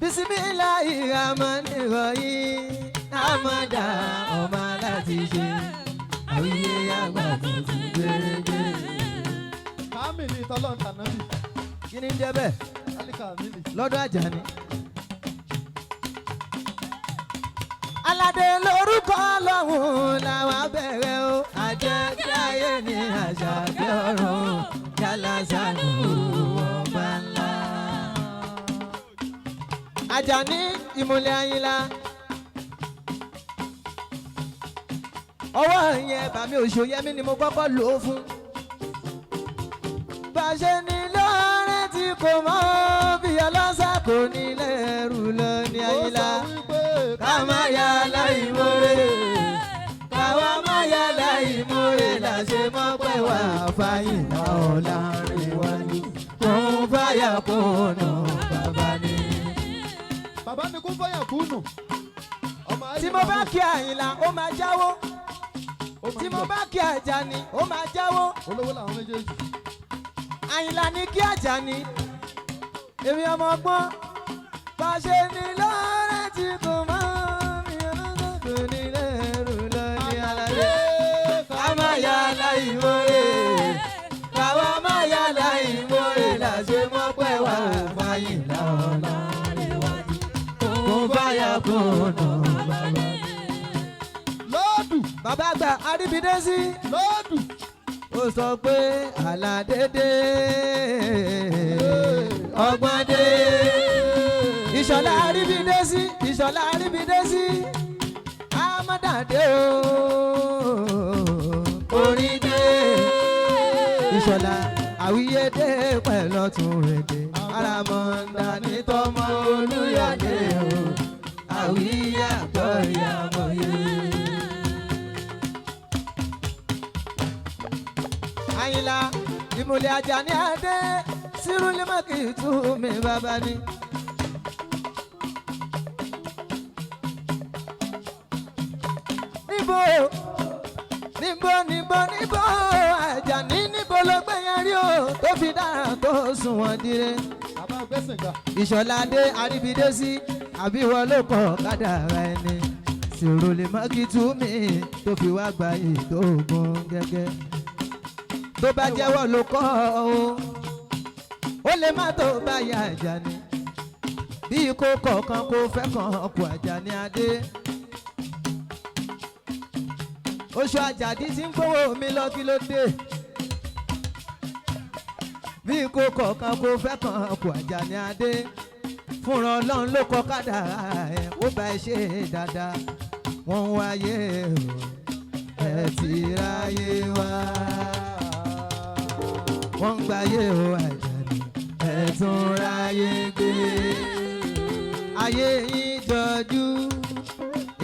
Bisimilahi ramani rọyìn amọ̀dá ọmọ aláti ṣe àwíyé àgbà tuntun gbèrègbè. Kámìlì tọ́lọ́ tànábì. Kí ni ń jẹ́ bẹ́ẹ̀ Alika Mili. lọ́dọ̀ Àjàní? Aládé lórúkọ lọ́hùn làwọn abẹ́rẹ́ o. Àjẹkí ayé ni àṣà bí ọ̀run yálà sànù ọba ńlá. Àjàní ìmùlẹ̀ Àyìnlá. Ọwọ́ yẹn bàmí Òṣòyẹmí ni mo kọ́kọ́ lò ó fún. Bàṣẹ ni lọ́rẹ́ tí kò mọ́ bí ọlọ́sà kò ní lẹ́rù lọ ní Ó sọ Àyìnlá. wípé Ká má yà láìmóre, káwa má yà láìmóre là ṣe mọ́ pé wà fàyìnlá ọ̀la rẹ̀wájú. Kún fàyà kùnà bàbá ni. Bàbá mi kún fọ́yà kúnnù. Ọmọ ayé Tí mo bá kí Àyìnlá, ó máa jáwó. ó máa Tí ń mo yọ̀. bá kí Àjàní, ó máa jáwó. Olówó làwọn méjèèjì. Àyìnlá ní kí Àjàní, èmi ọmọ ọgbọ́n. Bá ṣe ní lọ́rẹ́ tí kò mọ́ mi, ọlọ́sàn kò ní lẹ́rù lọ ní alálẹ́. Ká má yà láìmóye, káwa má yà láìmóye là ṣe mọ́ pẹ́ wá fàyìnlá ọ̀la rẹ̀wájú. Kún fàyà kùnà bàbá. Lọ́ọ̀dù. Bàbá àgbà Aríbidésí Lọ́ọ̀dù. ó sọ pé àlàdédé ọgbọ́n dé. Ìṣọ̀lá Aríbidésí, Ìṣọ̀lá Aríbidésí, Amọ̀dàdé o, orin dé. Ìṣọ̀lá àwíyé dé pẹ̀lú ọ̀tún èdè. Àràmọ̀ǹdà ní tọmọ Olúyọ̀dé o, àwíyé àgbọ̀ ìyàmọ̀yé. Àyìnlá ìmùlẹ̀ Àjàní adé sírúlímọ̀kì tú mi bàbá ni. Níbo níbo níbo níbo Àjàní níbo ló gbé yẹn rí o tó fi dára tó sùn wọ́n dire. Bàbá gbẹ́sìngà. Ìṣọ̀lá adé Aríbidésí àbíwọ́ ló kọ̀ kádàrá ẹni. Sírúlímọ̀kì tú mi tó fi wá gba ìdógún gẹ́gẹ́ tó bá jẹ́wọ́ ló kọ́ o ó lè má tó báyà Àjàní bí kò kọ̀ọ̀kan kò fẹ́ kàn kò Àjàní adé oṣù Àjàdí tí ń gbowó mi lọ kí ló dé bí kò kọ̀ọ̀kan kò fẹ́ kàn kò Àjàní adé fúnra Ọlọ́run ló kọ kádàrá ẹ̀ ó bá ẹ ṣe dáadáa wọ́n ń wáyé o ẹ̀ ti ráyé wá wọ́n ń gbáyé o Àjàní ẹ̀tún ráyé gbé. Ayé yín jọjú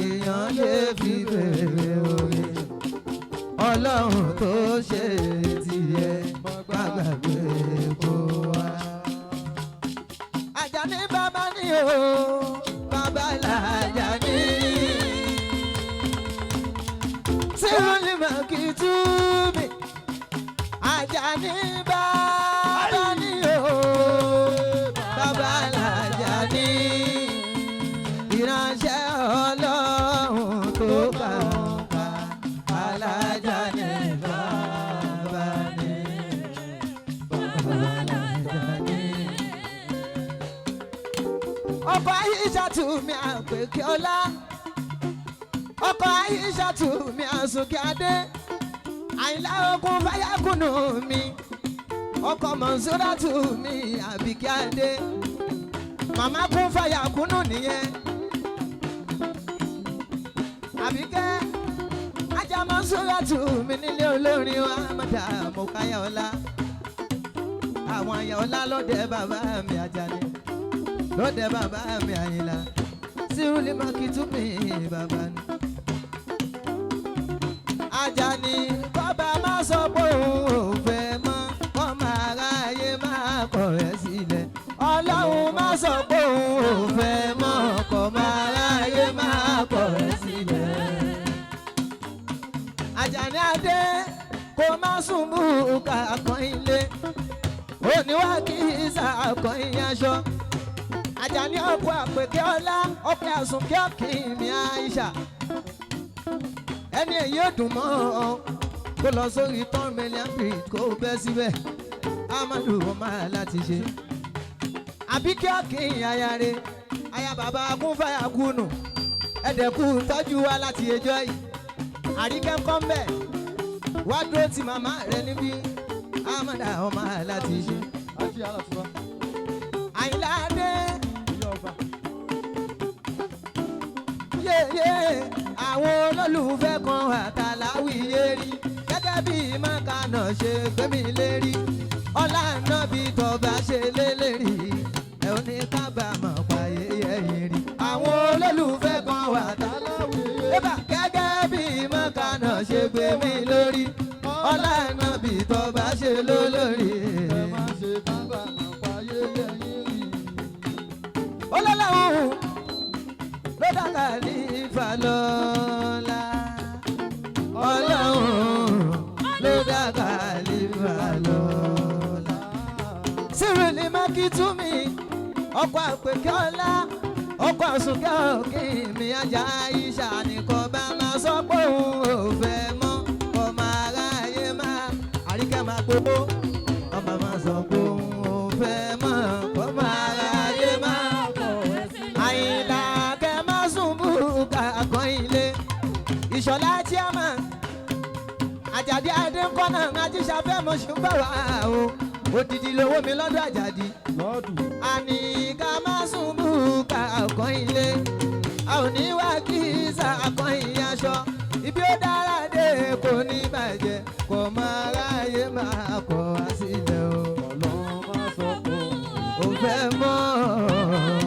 èèyàn lè fi bèrè oore. Ọlọ́run tó ṣe tiẹ̀ má gbàgbé kó wá. Àjàní bàbá ni o, bàbá làjàní. Sírúlì màkì tú mi. Àjàní bàbá ni o, bàbá làjàní. Ìránṣẹ́ Ọlọ́run tó bá ń pa Alájàní bàbá ni, bàbá làjàní. Ọkọ̀ Aisha tù mí àpèkè ọlá. Ọkọ̀ Aisha tù mí àsùnkè adé. Àyìnlá ogun fáyàkùnù mi ọkọ Mọ̀nsúrátù mi Àbíkẹ́ Adé màmá kún fàyàkùnù nìyẹn Àbíkẹ́ ajá Mọ̀nsúrátù mi nílé olórin wa mọ̀dà mọ̀káyà ọlá àwọn àyà ọlá lọ́dẹ bàbá mi Àjàní lọ́dẹ bàbá mi Àyìnlá sírúlì mákìtú mi bàbá ni. Àjàní bàbá má sọ pé òun ò fẹ́ mọ́ kọ́ máa ráyè máa kọ̀ rẹ̀ sílẹ̀. Ọlọ́run má sọ pé òun ò fẹ́ mọ́ kọ́ máa ráyè máa kọ̀ rẹ̀ sílẹ̀. Àjàní adé kó má sùn bú kàkàn ilé oníwà kì í sàkàn aṣọ. Àjàní. Àjàní ọkọ àpèké ọlá ọkọ àsùnkẹ́ ọ̀kìn mi Aisha. Ẹni èyí ò dùn mọ́ ọ kó lọ sórí tán million bridge kó bẹ́ síbẹ̀. Amadu ọmọ láti ṣe. Àbíkẹ́ ọ̀kìn ayáre aya bàbá kúnfàyà kùnù ẹ̀dẹ̀kù tọ́jú wa láti ẹjọ́ yìí. Àríkẹ́ ń kọ́ mbẹ́ wá dúró ti màmá rẹ níbí. Amadu ọmọ láti ṣe. Àti Alàtúbà. Àyìnlá dé. Ìyá ọba. Yéyé àwọn olólùfẹ́ kan àtàláwìyé rí gẹ́gẹ́ bí mákànnà ṣe gbé mi lérí ọlá náà bí tọba ṣe lélẹ́rì ẹ ò ní kábàámọ̀ pààyè yẹ̀yìn rí àwọn olólùfẹ́ kan àtàláwìyé ébà gẹ́gẹ́ bí mákànnà ṣe gbé mi lórí ọlá náà bí tọba ṣe lólórí. Ẹ má ṣe kábàámọ̀ payé yẹ̀yìn rí. Ọlọ́lọ́hún ló dàgbà ní ìfàlọ́lá. Ọlọ́hún ló dàgbà ní ìfàlọ́lá. Sírìlì Mákìtúmí, ọkọ̀ àpèkẹ́ ọlá, ọkọ̀ àsùnkẹ́ òkè mi ajá Aisha nìkan bá máa sọ pé òun ò fẹ́ mọ́. Ọmọ aráyé máa àríkẹ́ máa gbowó. Ọmọ máa sọ pé òun ò fẹ́ mọ́. Ọmọ aráyé máa Àyìnlá kẹ má sùn búkà kan ilé. Ìṣọ̀lá chairman Àjàdí Adéńkọ́nà Ajíṣafẹ́ mo ṣì ń bọ̀ wá o. Òdìdí lowó mi lọ́dọ̀ Àjàdí. Lọ́ọ̀dù. Àní ká má sùn búkà kan ilé. A ò ní wá kí sàkàn ìyá aṣọ. Ibi ó dára dé kò ní bàjẹ́. Kò mọ aráyé máa kọ̀ wá sílẹ̀ o. Ọlọ́run má sọ pé Ò fẹ́ mọ́.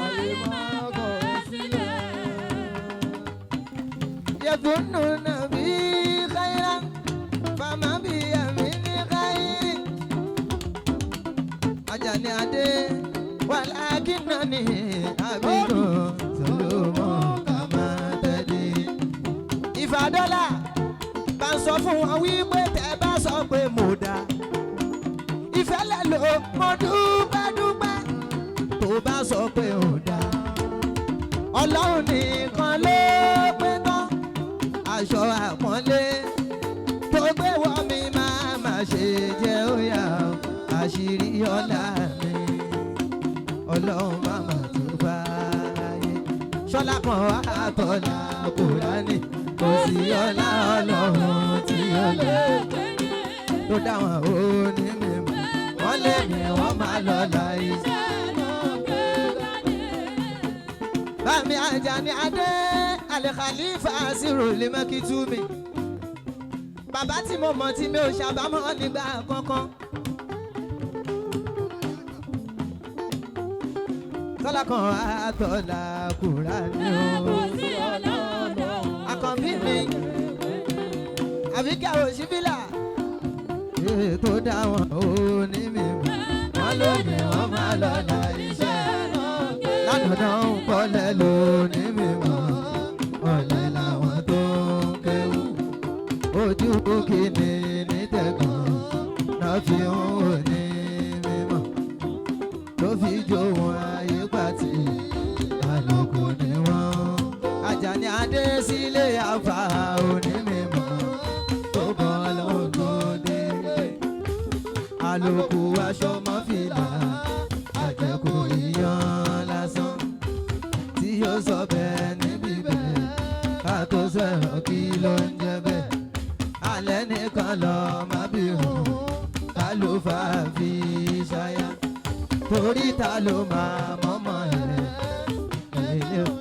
ayé máa kọ̀ ọ́ sílẹ̀. يظنون بي خيرا فما بي من خير Àjàní Adé ولكنني عبيد ظلوم كما تدري. Ìfàdọ́là bá ń sọ fún wọn wípé tẹ́ bá sọ pé mo dá ìfẹ́ lẹ̀ lò mo dúpẹ́ dúpẹ́ tó bá sọ pé ò dá Ọlọ́run nìkan ló pé tán aṣọ àpọ́nlé tó gbé wọ́ mi máa má ṣe jẹ́ òyà o, àṣírí ọ̀la mi Ọlọ́run má má tó bá yé ṣọlá kan àtọ̀là Kùránì kò sí ọlá Ọlọ́run tí ó lè tó dáwọn òní mímọ́ wọ́n lé mi wọ́n máa lọ láì sí. Bámi Àjàní Adé Al-Khalifa Asiru Limakitumi. Bàbá tí mo mọ̀ tí mi ò ṣàbámọ̀ nígbà kankan. Tọ́lá kan àtọ́lá Kùránì o. Àkànbí mi, Àbíkẹ́ Òṣìbílà. Ètò dáwọn òní mímọ́, wọ́n lónìí wọ́n máa lọ láì ṣe lánàá ń kọ́lẹ̀ lónìí mímọ́ ọ̀lẹ́ làwọn tó ń kéwú ojú kìíní ní tẹ̀gàn náà fi ń wò ní mímọ́ tó fi jó wọn ayé pàtì àlòkù ni wọ́n. Àjàní Adé sílé àfà òní mímọ́ tó bọ́ lọ́wọ́ tó dé àlòkù aṣọ mọ́fìlà àjẹkù ìyan lásán tí yóò sọ bẹ́ẹ̀ níbí bẹ́ẹ̀ ká tó sọ̀rọ̀ kí ló ń jẹ́ bẹ́ẹ̀ alẹ́ nìkan lọ má bí hàn ká ló fà á fi ṣáyà torí ta ló máa mọ́mọ́ ẹ̀ ilé o.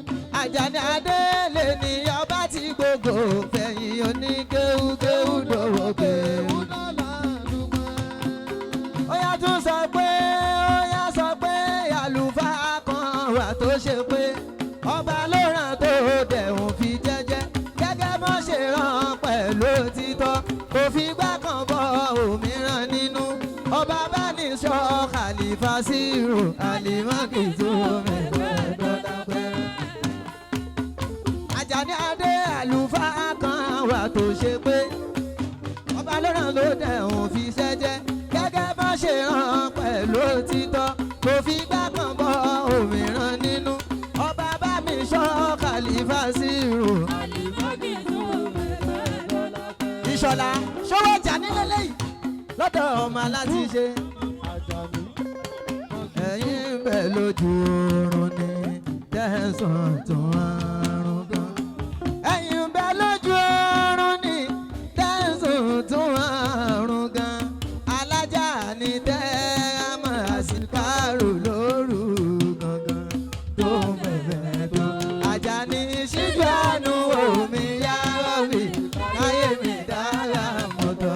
Àjàní Adé lè ní ọba tí gbogbo fẹ̀yìn oníkéwúkéwú dòwò kéwú. Ó yá tún sọ pé ó yá sọ pé àlùfáà kan wà tó ṣe pé ọba ló ràn tó dẹ̀hùn fi jẹ́jẹ́ gẹ́gẹ́ bó ṣe ràn pẹ̀lú òtítọ́ kò fi gbá kan bọ òmíràn nínú ọba bá ní sọ Khalifa Síru Àlìmọ́kì tó mẹ́gbẹ́dọ́lá pẹ́. Àjàní Adé àlùfáà kan wà tó ṣe pé ọba ló ràn ló dẹ̀hùn fi ṣẹ́jẹ́ gẹ́gẹ́ bó ṣe ràn pẹ̀lú òtítọ́ kò fi gbá kan bọ òmíràn nínú. Fọlọ́nṣọ́ Khalifa Siru. Ìṣọ̀lá ṣọwọ́ jà nílé lẹ́yìn lọ́dọ̀ ọmọ aláti ṣe. Àjàní. Ẹ̀yin ń bẹ lójú oorun ni tẹ̀sán tó àrùn gan. Ẹ̀yin ń bẹ lójú oorun ni tẹ̀sán tó àrùn gan. Alájà ni tẹ́ a máa sì kárò lóru gangan tó bẹ̀rẹ̀ tó. Àjàní ṣíjú àánú omi yára mi láyé mi dára mọ́tò.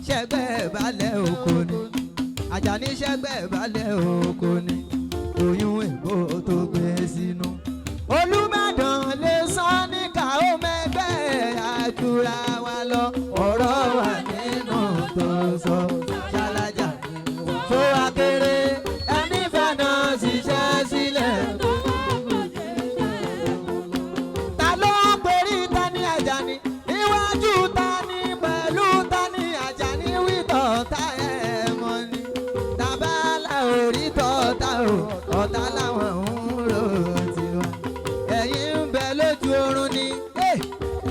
Ṣẹ́gbẹ́ balẹ̀ oko ni. Àjàní ṣẹ́gbẹ́ balẹ̀ oko ni. Oyún èbó tó gbé sínú. Olúbàdàn lè sọ ní káó mẹ́gbẹ́ àjùra wa lọ. Ọ̀rọ̀ wà nínú tó sọ. Ṣálájà tó wá kéré ẹni fẹ́nà ṣiṣẹ́ sílẹ̀. Ta ló ń perí ta ní Àjàní? Níwájú ta ní pẹ̀lú ta ní Àjàní wítọ̀ ta ẹ̀ mọ́ ni. Tàbálà orí tọ́ta o, ọ̀tá làwọn ń rò tiwa. Ẹ̀yin ń bẹ lójú oorun ni,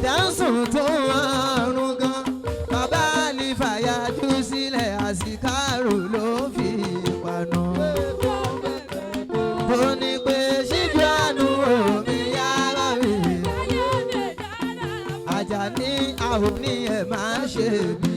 dáńsùn tó àrùn gan. Bàbá àlìfà yájú sílẹ̀, àsìkárò ló fi panu. Tó ní pé ṣíjú àánú omi yára mi. Àjàní àwọn ní ẹ̀ máa ṣe bí.